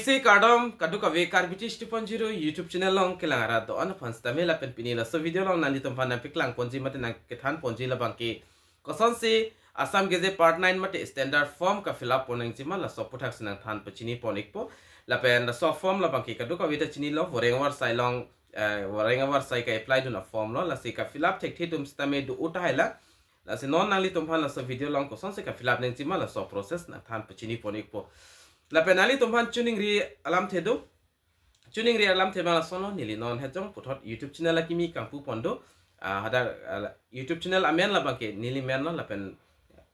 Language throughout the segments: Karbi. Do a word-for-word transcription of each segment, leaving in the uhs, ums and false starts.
Si kardom kadokave Karbi Tish two point zero YouTube channel along kelang arat do-an aphan sitame lapen pini laso video along nanglitumphan nangpaklang ponji mate nangkethan ponji labangke kosonsi Assam Gazette Part nine mate standard form ka-fill up pon nangjima laso aputhak si nangthan pachini pon ikpo. Lapen laso form labangke kadokave ta chinilo, voreng avarsai along, eh, voreng avarsai ka-apply dun a-form lo, lasi ka-fill up thekthe atum sitame do-o tahai lang. Lasi non nanglitumphan laso video along kosonsi ka-fill up nangjima laso process nangthan pachini pon ikpo. Lapen nanglitumphan choningri alamthe do. Choningri alamthe abang lasonlo, neli non hetjong puthot YouTube channel akimi kangpu pon do. Ah, hadak, ah, YouTube channel amen labangke neli men lo, lapen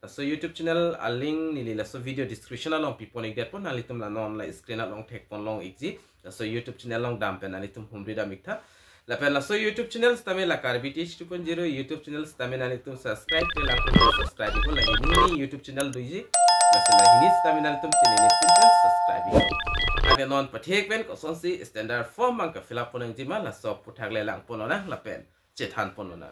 laso YouTube channel a-link neli laso video description along pi pon ikdetpo, nanglitum la non la screen along thek pon long ikji. Laso YouTube channel along dam pen nanglitum humri dam iktha. Lapen laso YouTube channel sitame la Karbi Tish two point zero YouTube channel sitame nanglitum subscribe ke langkun subscribe ikpo, lake neli YouTube channel doji. Lasi la hini sitame nanglitum channel ni pin pen subscribe ikpo. Lapen non pathek pen kosonsi standard form abang ka-fill up pon nangjima laso aputhak le lang pon lonang lapen chethan pon lonang.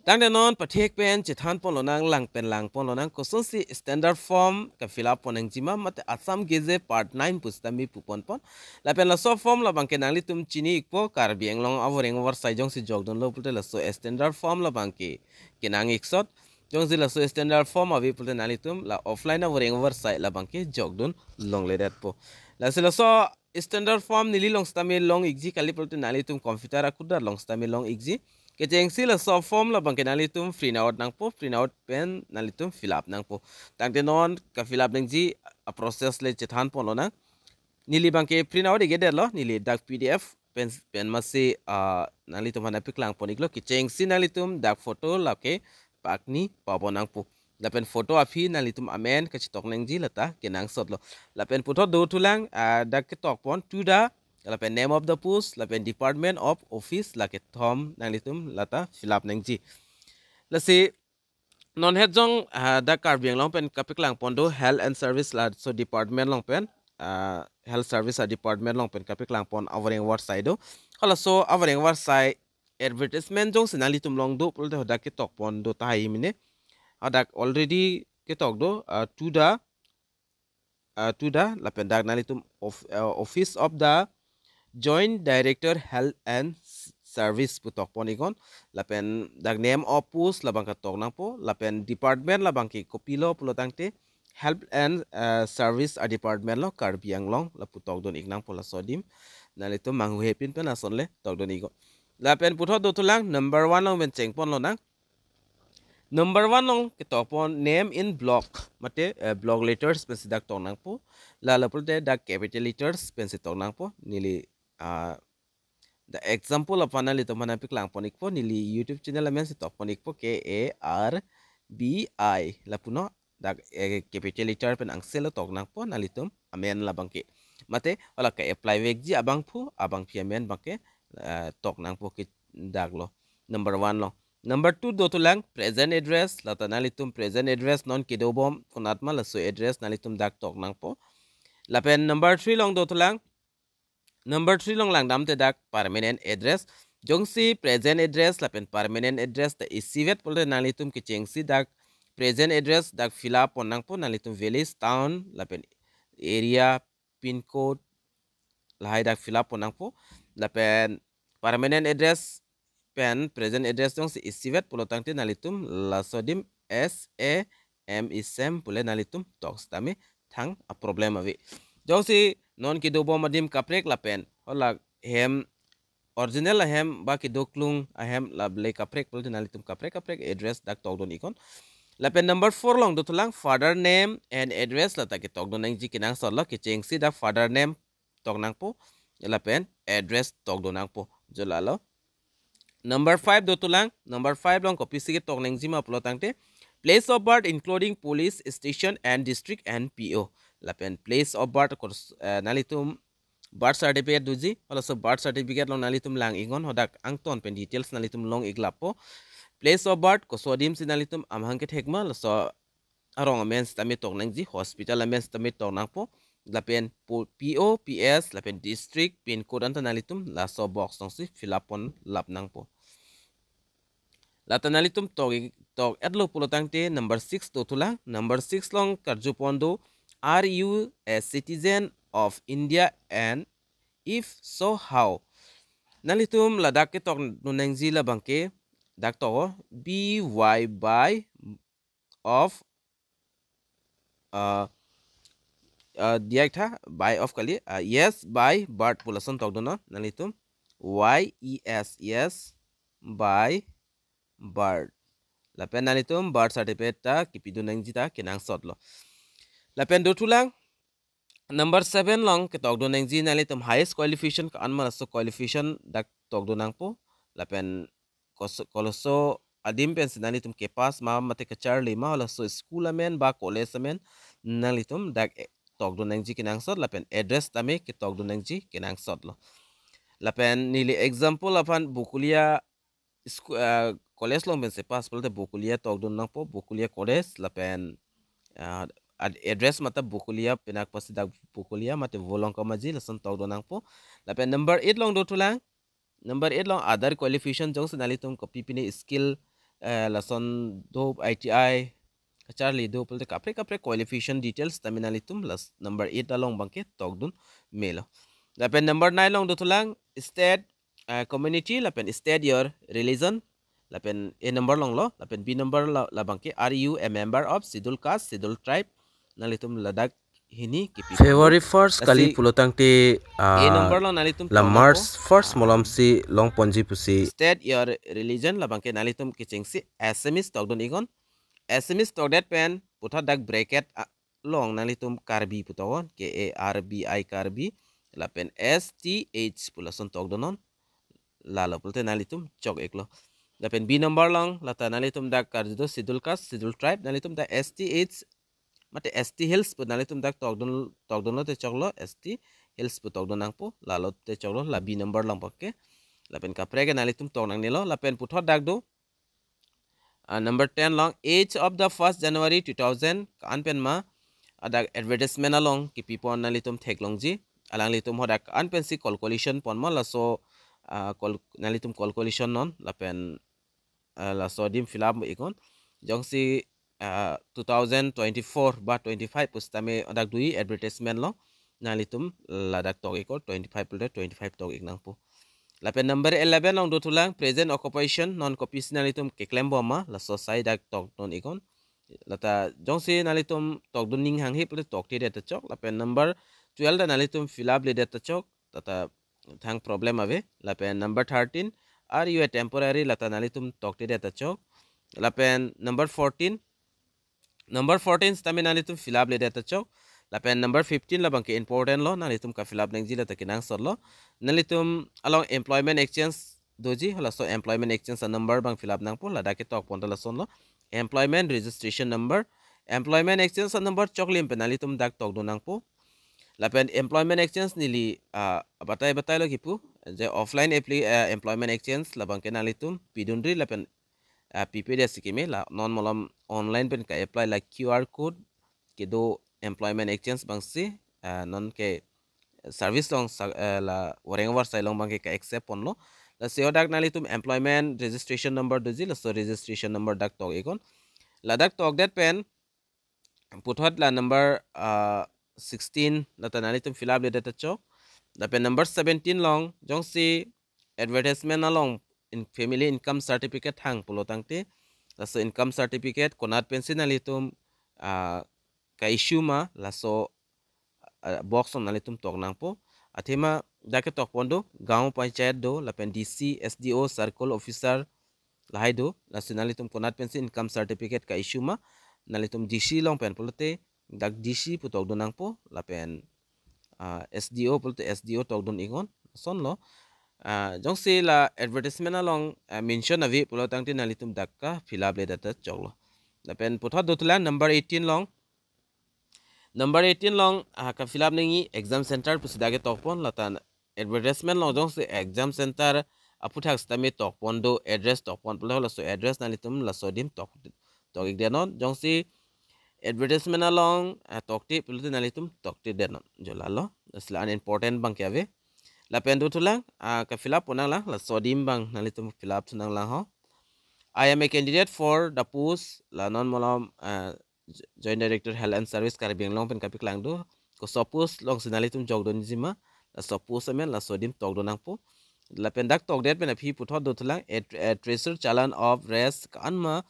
Tangte non pathek pen chethan pon lonang, lang pen lang pon lonang, kosonsi standard form ka-fill up pon nangjima mate Assam Gazette Part nine pu sitame pu pon pon. Lapen laso form labangke nanglitum chini ikpo, Karbi Anglong avoreng avarsai jongsi jokdunlo pulote laso standard form labangke kenang iksot. Jongsi laso standard form ave pulote nanglitum la offline avoreng avarsai labangke jokdun longledetpo. Lasi laso standard form neli along sitame long ikji kali pulote nanglitum computer akudar along sitame long ikji. Kechengsi laso form labangke nanglitum print out nangpo, print out pen nanglitum fill up nangpo. Tangte non ka-fill up nangji a-process le chethan pon lonang. Neli abangke print out ikdetlo, neli dak P D F pen, pen masi, ah, nanglitumphan nangpaklang pon iklo, kechengsi nanglitum dak photo lake pakni pabon nangpo. Lapen photo aphi nanglitum amen kachetok nangji lata kenangsotlo. Lapen puthot do thulang, ah, dak ketok pon to the, lapen name of the post, lapen department of office, la kethom nanglitum lata fill up nangji. Lasi non hetjong, ah, dak Karbi Anglong pen kapaklang pon do health and service laso department along pen, ah, health service a-department along pen kapaklang pon avoreng avarsai do. Halaso avoreng avarsai advertisement jongsi nanglitum along do pulote hadak ketok pon do tahai mene. Hadak already ketok do, ah, to the, ah, to the, lapen dak nanglitum of, ah, Office of the Joint Director Health and S-, Service pu tok pon iknon. Lapen dak name of post labang ketok nangpo, lapen department labangke kopilo pulo tangte Health and, ah, Service a-department lo, Karbi Anglong, lapu tokdun ik nangpo laso adim. Nanglitum manghuhe pin pen lason le tokdun iknon. Lapen puthot do thulang number one along pen cheng pon lonang. Number one along ketok pon name in block, mate, eh, block letters pensi dak tok nangpo. La lapu te dak capital letters pensi tok nangpo. Neli, ah, the example aphan nanglitum aphan nangpaklang pon ikpo, neli YouTube channel amensi tok pon ikpo, K A R B I. Lapuno dak, eh, capital letter pen angse lo tok nangpo, nanglitum amen labangke. Mate, hala ke-apply vekji abangphu, abangpi amen abangke, eh, tok nangpo ke dak lo. Number one lo. Number two do thulang present address, lata nanglitum present address non kedobom konat ma laso address nanglitum dak tok nangpo. Lapen number three along do thulang, number three along langdam te dak permanent address. Jongsi present address lapen permanent address ta isivet pulote nanglitum kechengsi dak present address dak fill up pon nangpo, nanglitum village, town, lapen area, pin code, lahai dak fill up pon nangpo. Lapen permanent address pen present address jongsi isivet pulo tangte nanglitum laso adim S A M isem pule nanglitum tok sitame thang a-problem ave. Jongsi non kedobom adim kaprek lapen hala hem original ahem ba kedoklung ahem la le kaprek pulote nanglitum kaprek kaprek address dak tokdun iknon. Lapen number four along do thulang father name and address, lata ketokdun nangji kenangsot lo, kechengsi dak father name tok nangpo, lapen address tokdun nangpo. Jo lalo. Number five do thulang, number five along kopisi ketok nangji ma pulo tangte place of birth including police station and district and P O. Lapen place of birth kos-, eh, nanglitum birth certificate doji, halaso birth certificate along nanglitum lang iknon, hadak angton pen details nanglitum long ik lapo. Place of birth koso adim si nanglitum amahang kethek ma, laso arong amen sitame tok nangji, hospital amen sitame tok nangpo, lapen po-, P O, P S, lapen district, pin code anta nanglitum laso box alongsi fill up pon lap nangpo. Lata nanglitum tok ik-, tok-etlo pulo tangte number six dothulang. Number six along karjupon do, "Are you a citizen of India, and if so, how?" Nanglitum ladak ketokdun nangji labangke, dak tok, B Y by of, uh, uh, diak tha, by of kali, uh, yes, by birth pu lason tokdunnon nanglitum. Y E S, yes, by birth. Lapen nanglitum birth certificate ta kipidun nangji ta kenangsotlo. Lapen dothulang, number seven along ketokdun nangji nanglitum highest qualification ko-an ma, laso qualification dak tokdun nangpo. Lapen kos-, kolaso adim pensi nanglitum kepass ma mate kacharli ma, laso school amen ba college amen nanglitum dak, eh, tokdun nangji kenangsot, lapen address tame ketokdun nangji kenangsotlo. Lapen neli example aphan Bokolia sku-, ah, college along pensi pass pulote Bokolia tokdun nangpo, Bokolia College, lapen, ah, ad-, address mate Bokolia, penang pasi dak Bokolia mate Volongkom Aji, lason tokdun nangpo. Lapen number eight along dothulang. Number eight along other qualification, jongsi nanglitum kopi pine skill, eh, lason do, I T I kacharli do pulote kaprek kaprek qualification details tame nanglitum las number eight along abangke tokdun melo. Lapen number nine along dothulang, state, uh, community, lapen state your religion. Lapen A number alonglo, lapen B number la, labangke, "Are you a member of schedule caste, schedule tribe?" Nanglitum ladak hini kipi. February first kali, lasi pulo tangte, A, ah, number along nanglitum la tok nangpo. March first malomsi longponji pusi. State your religion, labangke nanglitum kechengsi Assamese tokdun iknon. Assamese tokdet pen puthot dak bracket, ah, along nanglitum Karbi pu toknon, K A R B I, Karbi, lapen S T H pu lason tokdunnon. Lalo pulote nanglitum chok iklo. Lapen B number along, lata nanglitum dak karju do schedule caste, schedule tribe, nanglitum dak S T H mate S T Hills pu nanglitum dak tokdun, tokdunlote choklo, S T Hills pu tokdun nangpo, lalote choklo, la B number along abangke. Lapen kaprek ke nanglitum tok nangnelo, lapen puthot dak do, ah, number ten along, age of the first January two thousand, ko-an pen ma, ah, dak advertisement along kipipon nanglitum theklongji. Alanglitum hadak ko-an pensi calculation pon ma, laso, ah, col-, nanglitum calculation non, lapen, ah, laso adim fill up iknon. Jongsi, ah, two thousand twenty-four ba twenty-five pusitame dak do-i advertisement along, nanglitum ladak tok iknon, twenty-five pulote twenty-five tok ik nangpo. Lapen number eleven along dothulang, present occupation, non kopisi nanglitum keklembom ma, laso asai dak tokdun iknon. Lata jongsi nanglitum tokdun ning hanghe pulote tokthedet ta chok. Lapen number twelve ta nanglitum fill up ledet ta chok, lata thang problem ave. Lapen number thirteen, "Are you a temporary?" lata nanglitum tokthedet ta chok. Lapen number fourteen, number fourteen sitame nanglitum fill up ledet ta chok. Lapen number fifteen labangke important lo, nanglitum ka-fill up nangji, lata kenangsotlo. Nanglitum along employment exchange doji, laso employment exchange a-number abang fill up nangpo, ladak ketokpon ta lasonlo. Employment registration number, employment exchange a-number choklim pen nanglitum dak tokdun nangpo. Lapen employment exchange neli, ah, batai batailo kipu, je offline appli-, ah, employment exchange labangke nanglitum pidunri, lapen, ah, pipedet si keme, la non malom online pen ka-apply, la Q R code kedo employment exchange abangsi, ah, non ke service along sa-, eh, la wareng avarsai along abangke ka-accept ponlo. Lasi hadak nanglitum employment registration number doji, laso registration number dak tok iknon. Ladak tokdet pen puthot la number, ah, sixteen lata nanglitum fill up ledet ta chok. Lapen number seventeen along, jongsi advertisement along in family income certificate hang pulo tangte, laso income certificate konat pensi nanglitum, ah, ka-issue ma, laso, ah, box along nanglitum tok nangpo. Athema dak ketokpon do, gaon panchayat do, lapen D C, S D O, circle officer, lahai do. Lasi nanglitum konat pensi income certificate ka-issue ma, nanglitum D C along pen pulote dak D C pu tokdun nangpo, lapen, ah, S D O pulote S D O tokdun iknon, lasonlo. Ah, jongsi la advertisement along, ah, mention ave pulo tangte nanglitum dak ka-fill up ledet ta choklo. Lapen puthot dothulang number eighteen along. Number eighteen along, ah, ka-fill up nangji exam center pusi dak ketokpon, lata advertisement along jongsi exam center aphuthak sitame tokpon do, address tokpon pulo, laso address nanglitum laso adim tok, tok ikdetnon. Jongsi advertisement along, ah, tokte pulote nanglitum tokthedetnon. Jo lalo, lasi la an important abangke ave. Lapen dothulang, ah, ka-fill up pon nanglang, laso adim abang nanglitum fill up thu nanglang ho. I am a candidate for the post, la non malom, uh, Joint Director Health and Service Karbi Anglong pen kapaklang do. Koso post alongsi nanglitum jokdunji ma, laso post amen laso adim tokdun nangpo. Lapen dak tokdet pen aphi puthot dothulang, a, a treasury challan of rest ko-an ma,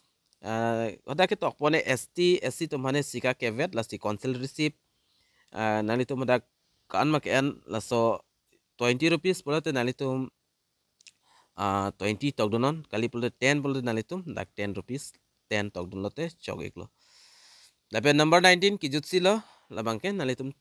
uh, hadak ketok pon e S T, S C atum aphan e sika kevet, lasi council receipt, uh, nanglitum hadak ko-an ma ke-en, laso twenty rupees pulote nanglitum, ah, twenty tokdunnon, kali pulote ten pulote nanglitum dak ten rupees, ten tokdunlote chok-iklo. Lapen number nineteen kejutsi lo, labangke nanglitum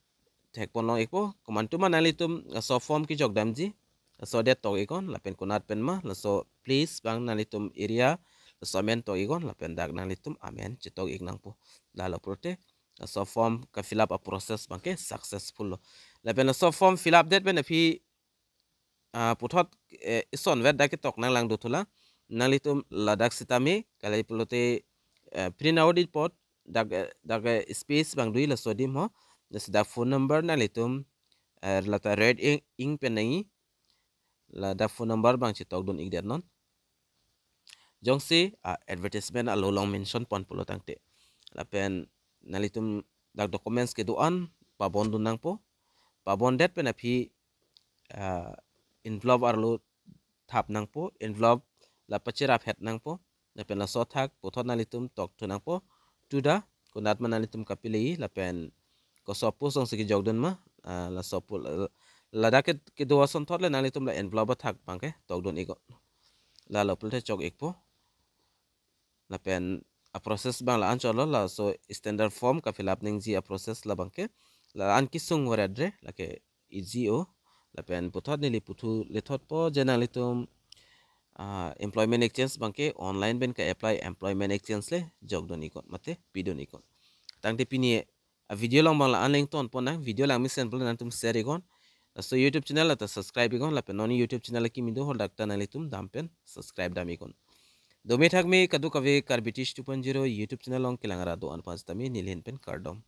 thekpon long-ikpo, komantu ma nanglitum laso form kejok damji, laso adet tok-iknon, lapen konat pen ma laso place bang nanglitum area, laso amen tok-iknon, lapen dak nanglitum amen chetok-ik nangpo. Lalo pulote laso form ka-fill up a-process abangke successful lo. Lapen laso form fill up det pen aphi, ah, puthot, eh, isonvet dak ketok nanglang dothulang. Nanglitum ladak sitame, kali pulote, eh, print out-i apot, dak, eh, dak, eh, space abang do-i laso adim ho. Lasi dak phone number nanglitum, eh, lata red ink, ink pen nangji. Ladak phone number abang chetokdun-ikdetnon. Jongsi, ah, advertisement along along mention pon pulo tangte. Lapen nanglitum dak documents kedo-an pabondun nangpo. Pabondet pen aphi, ah, envelope arlo thap nangpo, envelope la pacherap het nangpo. Lapen laso athak puthot nanglitum tokthu nangpo. Tuda, konat ma nanglitum kapili, lapen koso post alongsi kejokdun ma, ah, laso pu-, la-, ladak ke, kedo asonthot le nanglitum la envelope athak abangke tokdun-iknon. Lalo pulote chok-ikpo. Lapen a-process abang la-an chotlo, laso standard form ka-fill up nangji a-process labangke. La-an kesung varet re, lake easy o. Lapen puthot neli puthu lethotpo je nanglitum, ah, employment exchange abangke online pen ka-apply employment exchange le jokdun-iknon, mate pidun-iknon. Tangte pini a-video along abang la-an le ingtonpon nang, video lang mesen pulo nanglitum share-iknon. Laso YouTube channel lata subscribe-iknon, lapen non YouTube channel akimi do ahut dak ta nanglitum dam pen subscribe dam-iknon. Dome thakme kadokave Karbi Teach two point zero YouTube channel along kelang ra do-an aphan sitame neli ahin pen kardom.